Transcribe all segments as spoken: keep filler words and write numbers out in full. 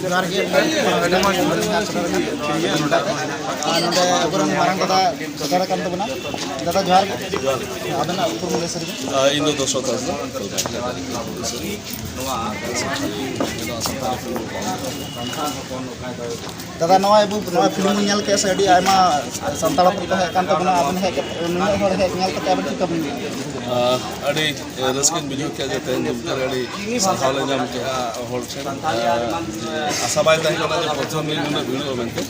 ᱡᱚᱦᱟᱨ ᱜᱮ᱾ ᱟᱹᱰᱤ ᱢᱚᱡᱽ ᱱᱚᱰᱮ ᱟᱵᱚᱨᱮᱱ ᱢᱟᱨᱟᱝ ᱫᱟᱫᱟ ᱥᱮᱴᱮᱨ ᱟᱠᱟᱱ ᱛᱟᱵᱚᱱᱟ᱾ ᱫᱟᱫᱟ, ᱡᱚᱦᱟᱨ ᱜᱮ᱾ ᱟᱵᱮᱱᱟᱜ ᱩᱯᱨᱩᱢ ᱞᱟᱹᱭ ᱥᱟᱹᱨᱤ ᱵᱮᱱ᱾ ᱤᱧ ᱫᱚ ᱫᱚᱥᱚᱨᱚᱛᱷ ᱦᱟᱸᱥᱫᱟ᱾ ᱫᱟᱫᱟ, ᱱᱚᱣᱟ ᱟᱵᱚ, ᱱᱚᱣᱟ ᱯᱷᱤᱞᱢ ᱵᱚᱱ ᱧᱮᱞ ᱠᱮᱫ ᱥᱮ, ᱟᱹᱰᱤ ᱟᱭᱢᱟ ᱥᱟᱱᱛᱟᱲ ᱦᱚᱯᱚᱱ ᱠᱚ ᱦᱮᱡ ᱟᱠᱟᱱ ᱛᱟᱵᱚᱱᱟ᱾ ᱟᱵᱮᱱ ᱦᱮᱡ ᱠᱟᱛᱮ, ᱱᱩᱱᱟᱹᱜ ᱦᱚᱲ ᱦᱮᱡ ᱧᱮᱞ ᱠᱟᱛᱮ ᱟᱵᱮᱱ ᱪᱮᱫ ᱞᱮᱠᱟ ᱵᱮᱱ ᱵᱩᱡᱷᱟᱹᱣ ᱠᱮᱫᱟ? ᱟᱹᱰᱤ ᱨᱟᱹᱥᱠᱟᱹᱧ ᱵᱩᱡᱷᱟᱹᱣ ᱠᱮᱫᱟ ᱡᱮ ᱛᱮᱦᱮᱧ ᱫᱩᱢᱠᱟ ᱨᱮ ᱟᱹᱰᱤ ᱥᱟᱨᱦᱟᱣ ᱞᱮ ᱧᱟᱢ ᱠᱮᱫᱟ ᱦᱚᱲ ᱴᱷᱮᱱ᱾ ᱟᱥᱟ ᱵᱟᱭ ᱛᱟᱦᱮᱸ ᱠᱟᱱᱟ ᱡᱮ ᱯᱨᱚᱛᱷᱚᱢ ᱫᱤᱱ ᱱᱩᱱᱟᱹᱜ ᱵᱷᱤᱲᱚᱜᱼᱟ ᱢᱮᱱᱛᱮ᱾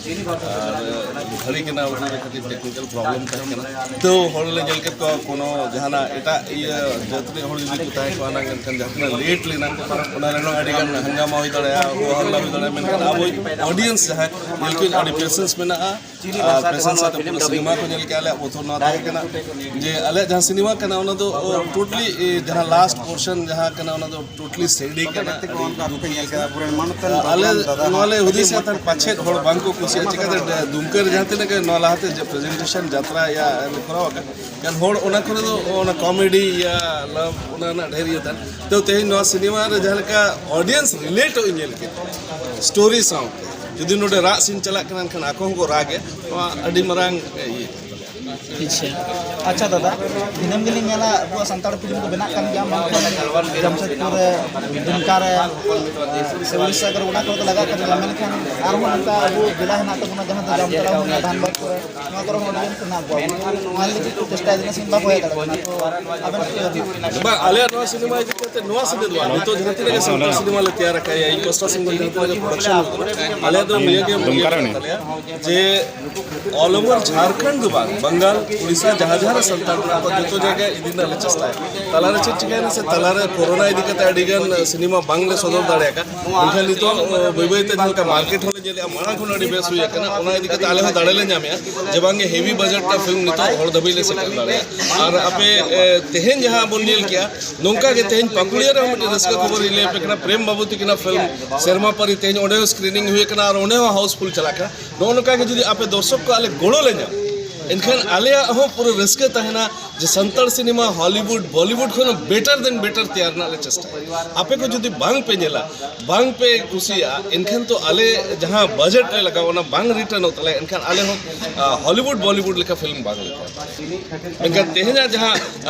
ᱟᱨ ᱜᱷᱟᱹᱲᱤ ᱠᱟᱱᱟ, ᱚᱱᱟ ᱨᱮ ᱠᱟᱹᱴᱤᱡ ᱴᱮᱠᱱᱤᱠᱮᱞ ᱯᱨᱚᱵᱞᱮᱢ ᱛᱟᱦᱮᱸ ᱠᱟᱱᱟ᱾ ᱛᱟᱹᱣ ᱦᱚᱲ ᱞᱮ ᱧᱮᱞ ᱠᱮᱫ ᱠᱚᱣᱟ, ᱠᱳᱱᱳ ᱡᱟᱦᱟᱱᱟᱜ ᱮᱴᱟᱜ ᱤᱭᱟᱹ ᱡᱟᱹᱛ ᱨᱮᱱ ᱦᱚᱲ ᱡᱩᱫᱤ ᱠᱚ ᱛᱟᱦᱮᱸ ᱠᱚᱜᱼᱟ ᱱᱟᱝ, ᱮᱱᱠᱷᱟᱱ ᱡᱟᱦᱟᱸ ᱛᱤᱱᱟᱹᱜ ᱞᱮᱴ ᱞᱮᱱᱟ, ᱚᱱᱟ ᱨᱮᱦᱚᱸ ᱟᱹᱰᱤ ᱜᱟᱱ ᱦᱟᱝᱜᱟᱢᱟ ᱦᱩᱭ ᱫᱟᱲᱮᱭᱟᱜᱼᱟ, ᱦᱚ ᱦᱟᱞᱞᱟ ᱦᱩᱭ ᱫᱟᱲᱮᱭᱟᱜᱼᱟ᱾ ᱢᱮᱱᱠᱷᱟᱱ ᱟᱵᱚ ᱚᱰᱤᱭᱮᱱᱥ ᱡᱟᱦᱟᱸᱭ ᱧᱮᱞ ᱠᱚ, ᱟᱹᱰᱤ ᱯᱮᱥᱮᱱᱥ ᱢᱮᱱᱟᱜᱼᱟ᱾ ᱟᱨ ᱯᱮᱥᱮᱱᱥ ᱟᱛᱮ ᱯᱩᱨᱟᱹ ᱥᱤᱱᱮᱢᱟ ᱠᱚ ᱧᱮᱞ ᱠᱮᱜᱼᱟ᱾ ᱟᱞᱮᱭᱟᱜ ᱵᱚᱛᱚᱨ ᱱᱚᱣᱟ ᱛᱟᱦᱮᱸ ᱠᱟᱱᱟ ᱡᱮ ᱟᱞᱮᱭᱟᱜ ᱡᱟᱦᱟᱸ ᱥᱤᱱᱮᱢᱟ ᱠᱟᱱᱟ, ᱚᱱᱟ ᱫᱚ ᱴᱳᱴᱟᱞᱤ ᱡᱟᱦᱟᱸ ᱞᱟᱥᱴ ᱯᱳᱨᱥᱚᱱ ᱡᱟᱦᱟᱸ ᱠᱟᱱᱟ, ᱚᱱᱟ ᱫᱚ ᱴᱳᱴᱟᱞᱤ ᱥᱮᱰᱤ ᱠᱟᱱᱟ, ᱟᱹᱰᱤ ᱫᱩᱠ ᱜᱮ ᱠᱟᱱᱟ᱾ ᱟᱞᱮ ᱱᱚᱣᱟ ᱞᱮ ᱦᱩᱫᱤᱥᱮᱫ ᱛᱟᱦᱮᱸᱫ, ᱯᱟᱪᱮᱫ ᱦᱚᱲ ᱵᱟᱝ ᱠᱚ ᱠᱩᱥᱤᱭᱟᱜᱼᱟ᱾ ᱪᱤᱠᱟᱹᱛᱮ ᱫᱩᱢᱠᱟᱹ ᱨᱮ ᱡᱟᱦᱟᱸ ᱛᱤᱱᱟᱹᱜ ᱜᱮ ᱱᱚᱣᱟ ᱞᱟᱦᱟᱛᱮ ᱡᱮ ᱯᱨᱮᱡᱮᱱᱴᱮᱥᱚᱱ ᱡᱟᱛᱨᱟ ᱭᱟ ᱞᱮ ᱠᱚᱨᱟᱣ ᱟᱠᱟᱫ, ᱠᱟᱨᱚᱱ ᱦᱚᱲ ᱚᱱᱟ ᱠᱚᱨᱮ ᱫᱚ ᱚᱱᱟ ᱠᱚᱢᱮᱰᱤ ᱭᱟ ᱞᱟᱵᱷ, ᱚᱱᱟ ᱨᱮᱱᱟᱜ ᱰᱷᱮᱨ ᱤᱭᱟᱹ ᱛᱟᱦᱮᱸᱱ᱾ ᱛᱚ, ᱛᱮᱦᱮᱧ ᱱᱚᱣᱟ ᱥᱤᱱᱮᱢᱟ ᱨᱮ ᱡᱟᱦᱟᱸ ᱞᱮᱠᱟ ᱚᱰᱤᱭᱮᱱᱥ ᱨᱤᱞᱮᱴᱚᱜ ᱤᱧ ᱧᱮᱞ ᱠᱮᱫ, ᱥᱴᱳᱨᱤ ᱥᱟᱶᱛᱮ ᱡᱩᱫᱤ ᱱᱚᱰᱮ ᱨᱟᱜ ᱥᱤᱱ ᱪᱟᱞᱟᱜ ᱠᱟᱱᱟ, ᱮᱱᱠᱷᱟᱱ ᱟᱠᱚ ᱦᱚᱸᱠᱚ ᱨᱟᱜᱮᱫ᱾ ᱱᱚᱣᱟ ᱟᱹᱰᱤ ᱢᱟᱨᱟᱝ ᱤᱭᱟᱹ᱾ ᱟᱪᱪᱷᱟ᱾ ᱟᱪᱪᱷᱟ ᱫᱟᱫᱟ, ᱫᱤᱱᱟᱹᱢ ᱜᱮᱞᱤᱧ ᱧᱮᱞᱟ ᱟᱵᱚᱣᱟᱜ ᱥᱟᱱᱛᱟᱲ ᱯᱷᱤᱞᱢ ᱠᱚ ᱵᱮᱱᱟᱜ ᱠᱟᱱ ᱜᱮᱭᱟ, ᱢᱮᱱᱠᱷᱟᱱ ᱡᱟᱢᱥᱮᱫᱽᱯᱩᱨ ᱨᱮ, ᱫᱩᱢᱠᱟ ᱨᱮ, ᱥᱮ ᱩᱲᱤᱥᱥᱟ ᱠᱚᱨᱮ, ᱚᱱᱟ ᱠᱚᱨᱮ ᱫᱚ ᱞᱟᱜᱟᱜ ᱠᱟᱱ ᱜᱮᱭᱟ᱾ ᱢᱮᱱᱠᱷᱟᱱ ᱟᱨᱦᱚᱸ ᱚᱱᱠᱟ ᱟᱵᱚ ᱡᱮᱞᱟ ᱦᱮᱱᱟᱜ ᱛᱟᱵᱚᱱᱟ, ᱡᱟᱦᱟᱸ ᱫᱚ ᱡᱟᱢᱛᱟᱲᱟ ᱦᱩᱭᱱᱟ, ᱫᱷᱟᱱᱵᱟᱫᱽ ᱠᱚᱨᱮ, ᱱᱚᱣᱟ ᱠᱚᱨᱮ ᱦᱚᱸ ᱚᱰᱤᱭᱮᱱᱥ ᱦᱮᱱᱟᱜ ᱠᱚᱣᱟ᱾ ᱚᱱᱟ ᱞᱟᱹᱜᱤᱫ ᱠᱚ ᱪᱮᱥᱴᱟᱭ ᱫᱟ, ᱥᱮ ᱵᱟᱠᱚ ᱦᱮᱡ ᱫᱟᱲᱮᱭᱟᱜ ᱠᱟᱱᱟ᱾ ᱛᱚ ᱟᱵᱮᱱ ᱪᱮᱫ ᱵᱮᱱ ᱵᱟᱝ, ᱟᱞᱮᱭᱟᱜ ᱱᱚᱣᱟ ᱥᱤᱱᱮᱢᱟ ᱤᱫᱤ ᱠᱟᱛᱮ, ᱱᱚᱣᱟ ᱥᱤᱱᱮᱢᱟ ᱫᱚ ᱵᱟᱝ, ᱱᱤᱛᱚᱜ ᱡᱟᱦᱟᱸ ᱛᱤᱱᱟᱹᱜ ᱜᱮ ᱥᱟᱱᱛᱟᱲ ᱥᱤᱱᱮᱢᱟ ᱞᱮ ᱛᱮᱭᱟᱨ ᱟᱠᱟᱫᱼᱟ, ᱤᱧ ᱯᱟᱥᱴᱟ ᱥᱮᱱ ᱠᱷᱚᱱ ᱡᱟᱦᱟᱸ ᱛᱤᱱᱟᱹᱜ ᱜᱮ ᱯᱨᱚᱰᱟᱠᱥᱚᱱ ᱦᱩᱭᱩᱜ ᱠᱟᱱᱟ, ᱟᱞᱮᱭᱟᱜ ᱫᱚ ᱱᱤᱭᱟᱹ ᱜᱮ ᱤᱭᱟᱹ ᱠᱟᱱ ᱛᱟᱞᱮᱭᱟ ᱡᱮ ᱚᱞ ᱳᱵᱷᱟᱨ ᱡᱷᱟᱲᱠᱷᱚᱸᱰ ᱫᱚ ᱵᱟᱝ, ᱵᱟᱝᱜᱟᱞ, ᱩᱲᱤᱥᱥᱟ, ᱡᱟᱦᱟᱸ ᱡᱟᱦᱟᱸ ᱨᱮ ᱥᱟᱱᱛᱟᱲ ᱢᱮᱱᱟᱜ ᱠᱚᱣᱟ, ᱡᱚᱛᱚ ᱡᱟᱭᱜᱟ ᱤᱫᱤ ᱨᱮᱱᱟᱜ ᱞᱮ ᱪᱮᱥᱴᱟᱭᱟ᱾ ᱛᱟᱞᱟᱨᱮ ᱪᱮᱫ ᱪᱤᱠᱟᱹᱭᱮᱱᱟ ᱥᱮ, ᱛᱟᱞᱟᱨᱮ ᱠᱳᱨᱳᱱᱟ ᱤᱫᱤ ᱠᱟᱛᱮ ᱟᱹᱰᱤ ᱜᱟᱱ ᱥᱤᱱᱮᱢᱟ ᱵᱟᱝ ᱞᱮ ᱥᱚᱫᱚᱨ ᱫᱟᱲᱮ ᱟᱠᱟᱫ᱾ ᱢᱮᱱᱠᱷᱟᱱ ᱱᱤᱛᱚᱜ, ᱚ, ᱵᱟᱹᱭ ᱵᱟᱹᱭ ᱛᱮ ᱡᱟᱦᱟᱸ ᱞᱮᱠᱟ ᱢᱟᱨᱠᱮᱴ ᱦᱚᱸᱞᱮ ᱧᱮᱞᱮᱫᱼᱟ, ᱢᱟᱲᱟᱝ ᱠᱷᱚᱱ ᱟᱹᱰᱤ ᱵᱮᱥ ᱦᱩᱭ ᱟᱠᱟᱱᱟ᱾ ᱚᱱᱟ ᱤᱫᱤ ᱠᱟᱛᱮ ᱟᱞᱮ ᱦᱚᱸ ᱫᱟᱲᱮ ᱞᱮ ᱧᱟᱢᱮᱫᱼᱟ ᱡᱮ ᱵᱟᱝᱜᱮ ᱦᱮᱵᱤ ᱵᱟᱡᱮᱴ ᱨᱮᱱᱟᱜ ᱯᱷᱤᱞᱢ ᱱᱤᱛᱚᱜ ᱦᱚᱲ ᱫᱷᱟᱹᱵᱤᱡ ᱞᱮ ᱥᱮᱴᱮᱨ ᱫᱟᱲᱮᱭᱟᱜᱼᱟ᱾ ᱟᱨ ᱟᱯᱮ, ᱮ, ᱛᱮᱦᱮᱧ ᱡᱟᱦᱟᱸ ᱵᱚᱱ ᱧᱮᱞ ᱠᱮᱜᱼᱟ, ᱱᱚᱝᱠᱟ ᱜᱮ ᱛᱮᱦᱮᱧ ᱯᱟᱠᱩᱲᱤᱭᱟᱹ ᱨᱮᱦᱚᱸ ᱢᱤᱫᱴᱮᱱ ᱨᱟᱹᱥᱠᱟᱹ ᱠᱷᱚᱵᱚᱨ ᱤᱧ ᱞᱟᱹᱭ ᱟᱯᱮ ᱠᱟᱱᱟ᱾ ᱯᱨᱮᱢ ᱵᱟᱵᱩ ᱛᱤᱠᱤᱱᱟᱜ ᱯᱷᱤᱞᱢ ᱥᱮᱨᱢᱟ ᱯᱟᱹᱨᱤ ᱛᱮᱦᱮᱧ ᱚᱸᱰᱮ ᱦᱚᱸ ᱥᱠᱨᱤᱱᱤᱝ ᱦᱩᱭ ᱟᱠᱟᱱᱟ ᱟᱨ ᱚᱸᱰᱮ ᱦᱚᱸ ᱦᱟᱣᱩᱥᱯᱷᱩᱞ ᱪᱟᱞᱟᱜ ᱠᱟᱱᱟ᱾ ᱱᱚᱜᱼᱚ ᱱᱚᱝᱠᱟ ᱜᱮ ᱡᱩᱫᱤ ᱟᱯᱮ ᱫᱚᱨᱥᱚᱠ ᱠᱚ ᱟᱞᱮ ᱜᱚᱲᱚ ᱞᱮ ᱧᱟᱢ, ᱮᱱᱠᱷᱟᱱ ᱟᱞᱮᱭᱟᱜ ᱦᱚᱸ ᱯᱩᱨᱟᱹ ᱨᱟᱹᱥᱠᱟᱹ ᱛᱟᱦᱮᱱᱟ᱾ ᱡᱮ ᱥᱟᱱᱛᱟᱲ ᱥᱤᱱᱮᱢᱟ ᱦᱚᱞᱤᱣᱩᱰ ᱵᱚᱞᱤᱣᱩᱰ ᱠᱷᱚᱱ ᱦᱚᱸ ᱵᱮᱴᱟᱨ ᱫᱮᱱ ᱵᱮᱴᱟᱨ ᱛᱮᱭᱟᱨ ᱨᱮᱱᱟᱜ ᱞᱮ ᱪᱮᱥᱴᱟᱭᱟ᱾ ᱟᱯᱮ ᱠᱚ ᱡᱩᱫᱤ ᱵᱟᱝ ᱯᱮ ᱧᱮᱞᱟ, ᱵᱟᱝ ᱯᱮ ᱠᱩᱥᱤᱭᱟᱜᱼᱟ, ᱮᱱᱠᱷᱟᱱ ᱛᱚ ᱟᱞᱮ ᱡᱟᱦᱟᱸ ᱵᱟᱡᱮᱴ ᱞᱮ ᱞᱟᱜᱟᱣ, ᱚᱱᱟ ᱵᱟᱝ ᱨᱤᱴᱟᱨᱱᱚᱜ ᱛᱟᱞᱮᱭᱟ, ᱮᱱᱠᱷᱟᱱ ᱟᱞᱮ ᱦᱚᱸ ᱦᱚᱞᱤᱣᱩᱰ ᱵᱚᱞᱤᱣᱩᱰ ᱞᱮᱠᱟ ᱯᱷᱤᱞᱢ ᱵᱟᱝ ᱞᱮ ᱛᱮᱭᱟᱨ ᱫᱟᱲᱮᱭᱟᱜᱼᱟ᱾ ᱢᱮᱱᱠᱷᱟᱱ ᱛᱮᱦᱮᱧᱟᱜ ᱡᱟᱦᱟᱸ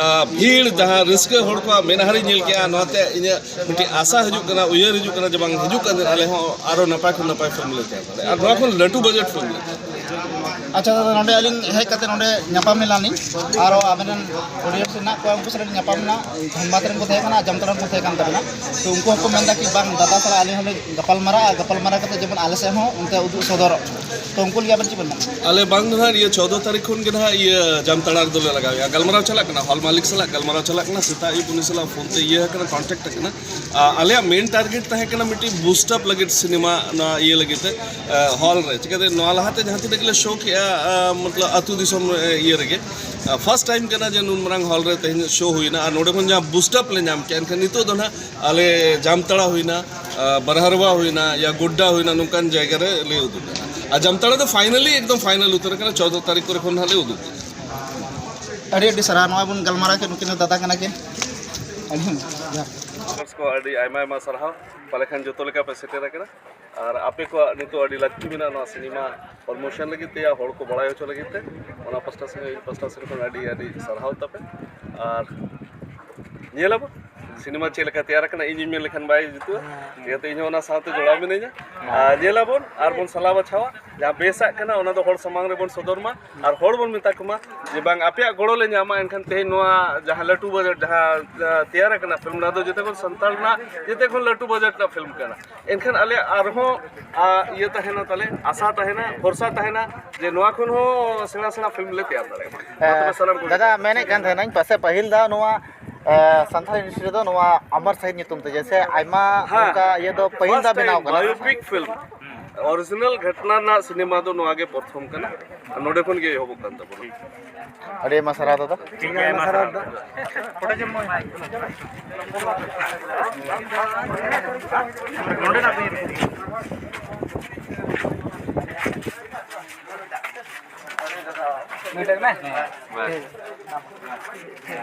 ᱵᱷᱤᱲ, ᱡᱟᱦᱟᱸ ᱨᱟᱹᱥᱠᱟᱹ ᱦᱚᱲ ᱠᱚᱣᱟᱜ ᱢᱮᱫᱦᱟ ᱨᱤᱧ ᱧᱮᱞ ᱠᱮᱜᱼᱟ, ᱱᱚᱣᱟᱛᱮ ᱤᱧᱟᱹᱜ ᱢᱤᱫᱴᱤᱡ ᱟᱥᱟ ᱦᱤᱡᱩᱜ ᱠᱟᱱᱟ, ᱩᱭᱦᱟᱹᱨ ᱦᱤᱡᱩᱜ ᱠᱟᱱᱟ ᱡᱮ ᱵᱟᱝ, ᱦᱤᱡᱩᱜ ᱠᱟᱱ ᱫᱤᱱ ᱟᱞᱮ ᱦᱚᱸ ᱟᱨᱚ ᱱᱟᱯᱟᱭ ᱠᱷᱚᱱ ᱱᱟᱯᱟᱭ ᱯᱷᱤᱞᱢ ᱞᱮ ᱛᱮᱭᱟᱨ ᱫᱟᱲᱮᱭᱟᱜᱼᱟ, ᱟᱨ ᱱᱚᱣᱟ ᱠᱷᱚᱱ ᱞᱟᱹᱴᱩ ᱵᱟᱡᱮᱴ ᱯᱷᱤᱞᱢ ᱞᱮ ᱛᱮᱭᱟᱨ ᱫᱟᱲᱮᱭᱟᱜᱼᱟ᱾ ᱟᱪᱪᱷᱟ ᱫᱟᱫᱟ, ᱱᱚᱰᱮ ᱟᱹᱞᱤᱧ ᱦᱮᱡ ᱠᱟᱛᱮ ᱱᱚᱰᱮ ᱧᱟᱯᱟᱢ ᱮᱱᱟᱞᱤᱧ, ᱟᱨᱚ ᱟᱵᱮᱱ ᱨᱮᱱ ᱚᱰᱤᱭᱮᱱᱥ ᱦᱮᱱᱟᱜ ᱠᱚᱣᱟ, ᱩᱱᱠᱩ ᱥᱟᱞᱟᱜ ᱞᱤᱧ ᱧᱟᱯᱟᱢ ᱮᱱᱟ, ᱫᱷᱟᱱᱵᱟᱫᱽ ᱨᱮᱱ ᱠᱚ ᱛᱟᱦᱮᱸ ᱠᱟᱱᱟ, ᱡᱟᱢᱛᱟᱲᱟ ᱨᱮᱱ ᱠᱚ ᱛᱟᱦᱮᱸ ᱠᱟᱱ ᱛᱟᱵᱮᱱᱟ᱾ ᱛᱚ ᱩᱱᱠᱩ ᱦᱚᱸᱠᱚ ᱢᱮᱱᱫᱟ ᱠᱤ ᱵᱟᱝ, ᱫᱟᱫᱟ ᱥᱟᱞᱟᱜ ᱟᱞᱮ ᱦᱚᱸᱞᱮ ᱜᱟᱯᱟᱞ ᱢᱟᱨᱟᱜᱼᱟ, ᱜᱟᱯᱟᱞ ᱢᱟᱨᱟᱣ ᱠᱟᱛᱮ ᱡᱮᱢᱚᱱ ᱟᱞᱮ ᱥᱮᱫ ᱦᱚᱸ ᱚᱱᱛᱮ ᱩᱫᱩᱜ ᱥᱚᱫᱚᱨᱚᱜ᱾ ᱛᱚ ᱩᱱᱠᱩ ᱞᱟᱹᱜᱤᱫ ᱟᱵᱮᱱ ᱪᱮᱫ ᱵᱮᱱ ᱢᱮᱱᱟ? ᱟᱞᱮ ᱵᱟᱝ ᱫᱚ ᱱᱟᱦᱟᱜ ᱤᱭᱟᱹ ᱪᱳᱫᱽᱫᱚ ᱛᱟᱹᱨᱤᱠᱷ ᱠᱷᱚᱱ ᱜᱮ ᱱᱟᱦᱟᱜ ᱤᱭᱟᱹ ᱡᱟᱢᱛᱟᱲᱟ ᱨᱮᱫᱚ ᱞᱮ ᱞᱟᱜᱟᱣᱮᱜᱼᱟ, ᱜᱟᱞᱢᱟᱨᱟᱣ ᱪᱟᱞᱟᱜ ᱠᱟᱱᱟ, ᱦᱚᱞ ᱢᱟᱹᱞᱤᱠ ᱥᱟᱞᱟᱜ ᱜᱟᱞᱢᱟᱨᱟᱣ ᱪᱟᱞᱟᱜ ᱠᱟᱱᱟ, ᱥᱮᱛᱟᱜ ᱟᱹᱭᱩᱵ ᱩᱱᱤ ᱥᱟᱞᱟᱜ ᱯᱷᱳᱱ ᱛᱮ ᱤᱭᱟᱹ ᱟᱠᱟᱱᱟ, ᱠᱚᱱᱴᱟᱠᱴ ᱟᱠᱟᱱᱟ᱾ ᱟ, ᱟᱞᱮᱭᱟᱜ ᱢᱮᱱ ᱴᱟᱨᱜᱮᱴ ᱛᱟᱦᱮᱸ ᱠᱟᱱᱟ ᱢᱤᱫᱴᱤᱡ ᱵᱩᱥᱴ ᱟᱯ ᱞᱟᱹᱜᱤᱫ ᱥᱤᱱᱮᱢᱟ ᱱᱚᱣᱟ ᱤᱭᱟᱹ ᱞᱟᱹᱜᱤᱫ ᱛᱮ, ᱟ, ᱦᱚᱞ ᱨᱮ᱾ ᱪᱤᱠᱟᱹᱛᱮ ᱱᱚᱣᱟ ᱞᱟᱦᱟᱛᱮ ᱡᱟᱦᱟᱸ ᱛᱤᱱᱟᱹᱜ ᱜᱮᱞᱮ ᱥᱳ ᱠᱮᱜᱼᱟ, ᱟ, ᱢᱚᱛᱞᱚᱵ ᱟᱹᱛᱩ ᱫᱤᱥᱚᱢ ᱨᱮ, ᱤᱭᱟᱹ ᱨᱮᱜᱮ, ᱟ, ᱯᱷᱟᱥᱴ ᱴᱟᱭᱤᱢ ᱠᱟᱱᱟ ᱡᱮ ᱱᱩᱱ ᱢᱟᱨᱟᱝ ᱦᱚᱞ ᱨᱮ ᱛᱮᱦᱮᱧ ᱥᱳ ᱦᱩᱭᱱᱟ, ᱟᱨ ᱱᱚᱰᱮ ᱠᱷᱚᱱ ᱡᱟᱦᱟᱸ ᱵᱩᱥᱴ ᱟᱯ ᱞᱮ ᱧᱟᱢ ᱠᱮᱜᱼᱟ, ᱮᱱᱠᱷᱟᱱ ᱱᱤᱛᱚᱜ ᱫᱚ ᱱᱟᱦᱟᱜ ᱟᱞᱮ ᱡᱟᱢᱛᱟᱲᱟ ᱦᱩᱭᱱᱟ, ᱟ, ᱵᱟᱨᱦᱟᱨᱣᱟ ᱦᱩᱭᱱᱟ, ᱭᱟ ᱜᱳᱰᱰᱟ ᱦᱩᱭᱱᱟ, ᱱᱚᱝᱠᱟᱱ ᱡᱟᱭᱜᱟ ᱨᱮ ᱞᱮ ᱩᱫᱩᱜᱟ᱾ ᱟᱨ ᱡᱟᱢᱛᱟᱲᱟ ᱫᱚ ᱯᱷᱟᱭᱱᱟᱞᱤ ᱮᱠᱫᱚᱢ ᱯᱷᱟᱭᱱᱟᱞ ᱩᱛᱟᱹᱨ ᱟᱠᱟᱱᱟ, ᱪᱳᱫᱽᱫᱚ ᱛᱟᱹᱨᱤᱠᱷ ᱠᱚᱨᱮ ᱠᱷᱚᱱ ᱱᱟᱦᱟᱜ ᱞᱮ ᱩᱫᱩᱜᱟ᱾ ᱟᱹᱰᱤ ᱟᱹᱰᱤ ᱥᱟᱨᱦᱟᱣ, ᱱᱚᱜᱼᱚᱭ ᱵᱚᱱ ᱜᱟᱞᱢᱟᱨᱟᱣ ᱠᱮᱫ, ᱱᱩᱠᱤᱱ ᱫᱚ ᱫᱟᱫᱟ ᱠᱟᱱᱟ ᱠᱤᱱ᱾ ᱟᱹᱰᱤ ᱡᱚᱦᱟᱨ᱾ ᱠᱚ ᱟᱹᱰᱤ ᱟᱭᱢᱟ ᱟᱭᱢᱟ ᱥᱟᱨᱦᱟᱣ, ᱯᱟᱞᱮ ᱠᱷᱟᱱ ᱡᱚᱛᱚ ᱞᱮᱠᱟ ᱯᱮ ᱥᱮᱴᱮᱨ ᱟᱠᱟᱱᱟ᱾ ᱟᱨ ᱟᱯᱮ ᱠᱚᱣᱟᱜ ᱱᱤᱛᱚᱜ ᱟᱹᱰᱤ ᱞᱟᱹᱠᱛᱤ ᱢᱮᱱᱟᱜᱼᱟ ᱱᱚᱣᱟ ᱥᱤᱱᱮᱢᱟ ᱯᱨᱚᱢᱳᱥᱚᱱ ᱞᱟᱹᱜᱤᱫ ᱛᱮ, ᱭᱟ ᱦᱚᱲ ᱠᱚ ᱵᱟᱲᱟᱭ ᱦᱚᱪᱚ ᱞᱟᱹᱜᱤᱫ ᱛᱮ᱾ ᱚᱱᱟ ᱯᱟᱥᱴᱟ ᱥᱮᱱ, ᱤᱧ ᱯᱟᱥᱴᱟ ᱥᱮᱱ ᱠᱷᱚᱱ ᱟᱹᱰᱤ ᱟᱹᱰᱤ ᱥᱟᱨᱦᱟᱣ ᱛᱟᱯᱮ᱾ ᱟᱨ ᱧᱮᱞ ᱟᱵᱚᱱ ᱥᱤᱱᱮᱢᱟ ᱪᱮᱫ ᱞᱮᱠᱟ ᱛᱮᱭᱟᱨ ᱟᱠᱟᱱᱟ, ᱤᱧᱤᱧ ᱢᱮᱱ ᱞᱮᱠᱷᱟᱱ ᱵᱟᱭ ᱡᱩᱛᱩᱜᱼᱟ, ᱪᱤᱠᱟᱹᱛᱮ ᱤᱧ ᱦᱚᱸ ᱚᱱᱟ ᱥᱟᱶᱛᱮ ᱡᱚᱲᱟᱣ ᱢᱤᱱᱟᱹᱧᱟ᱾ ᱟᱨ ᱧᱮᱞ ᱟᱵᱚᱱ ᱟᱨ ᱵᱚᱱ ᱥᱟᱞᱟ ᱵᱟᱪᱷᱟᱣᱟ, ᱡᱟᱦᱟᱸ ᱵᱮᱥᱟᱜ ᱠᱟᱱᱟ ᱚᱱᱟ ᱫᱚ ᱦᱚᱲ ᱥᱟᱢᱟᱝ ᱨᱮᱵᱚᱱ ᱥᱚᱫᱚᱨ ᱢᱟ, ᱟᱨ ᱦᱚᱲ ᱵᱚᱱ ᱢᱮᱛᱟ ᱠᱚᱢᱟ ᱡᱮ ᱵᱟᱝ, ᱟᱯᱮᱭᱟᱜ ᱜᱚᱲᱚ ᱞᱮ ᱧᱟᱢᱟ, ᱮᱱᱠᱷᱟᱱ ᱛᱮᱦᱮᱧ ᱱᱚᱣᱟ ᱡᱟᱦᱟᱸ ᱞᱟᱹᱴᱩ ᱵᱟᱡᱮᱴ ᱡᱟᱦᱟᱸ, ᱟᱸ, ᱛᱮᱭᱟᱨ ᱟᱠᱟᱱᱟ ᱯᱷᱤᱞᱢ, ᱱᱚᱣᱟ ᱫᱚ ᱡᱚᱛᱚ ᱠᱷᱚᱱ ᱥᱟᱱᱛᱟᱲ ᱨᱮᱱᱟᱜ ᱡᱚᱛᱚ ᱠᱷᱚᱱ ᱞᱟᱹᱴᱩ ᱵᱟᱡᱮᱴ ᱨᱮᱱᱟᱜ ᱯᱷᱤᱞᱢ ᱠᱟᱱᱟ᱾ ᱮᱱᱠᱷᱟᱱ ᱟᱞᱮ ᱟᱨᱦᱚᱸ, ᱟᱸ, ᱤᱭᱟᱹ ᱛᱟᱦᱮᱱᱟ ᱛᱟᱞᱮ, ᱟᱥᱟ ᱛᱟᱦᱮᱱᱟ, ᱵᱷᱚᱨᱥᱟ ᱛᱟᱦᱮᱱᱟ ᱡᱮ ᱱᱚᱣᱟ ᱠᱷᱚᱱ ᱦᱚᱸ ᱥᱮᱬᱟ ᱥᱮᱬᱟ ᱯᱷᱤᱞᱢ ᱞᱮ ᱛᱮᱭᱟᱨ ᱫᱟᱲᱮᱭᱟᱜᱼᱟ᱾ ᱢᱟ ᱛᱚᱵᱮ ᱥᱟᱱᱟᱢ ᱠᱚᱜᱮ᱾ ᱫᱟᱫᱟ, ᱢᱮᱱᱮᱫ ᱠᱟᱱ ᱛᱟᱦᱮᱱᱟᱹᱧ, ᱯᱟᱥᱮ ᱯᱟᱹᱦᱤᱞ ᱫᱷᱟᱣ ᱱᱚᱣᱟ, ᱮ, ᱥᱟᱱᱛᱟᱲ ᱤᱱᱰᱟᱥᱴᱨᱤ ᱨᱮᱫᱚ ᱱᱚᱣᱟ ᱟᱢᱟᱨ ᱥᱟᱦᱤᱫ ᱧᱩᱛᱩᱢ ᱛᱮ ᱡᱮᱭᱥᱮ ᱟᱭᱢᱟ ᱦᱮᱸ, ᱚᱱᱠᱟ ᱤᱭᱟᱹ ᱫᱚ ᱯᱟᱹᱦᱤᱞ ᱫᱷᱟᱣ ᱵᱮᱱᱟᱣ ᱠᱟᱱᱟ᱾ ᱵᱟᱭᱳᱯᱤᱠ ᱯᱷᱤᱞᱢ, ᱚᱨᱤᱡᱤᱱᱟᱞ ᱜᱷᱚᱴᱱᱟ ᱨᱮᱱᱟᱜ ᱥᱤᱱᱮᱢᱟ ᱫᱚ ᱱᱚᱣᱟ ᱜᱮ ᱯᱨᱚᱛᱷᱚᱢ ᱠᱟᱱᱟ, ᱟᱨ ᱱᱚᱰᱮ ᱠᱷᱚᱱ ᱜᱮ ᱮᱦᱚᱵᱚᱜ ᱠᱟᱱ ᱛᱟᱵᱚᱱᱟ᱾ ᱟᱹᱰᱤ ᱟᱭᱢᱟ ᱥᱟᱨᱦᱟᱣ ᱫᱟᱫᱟ᱾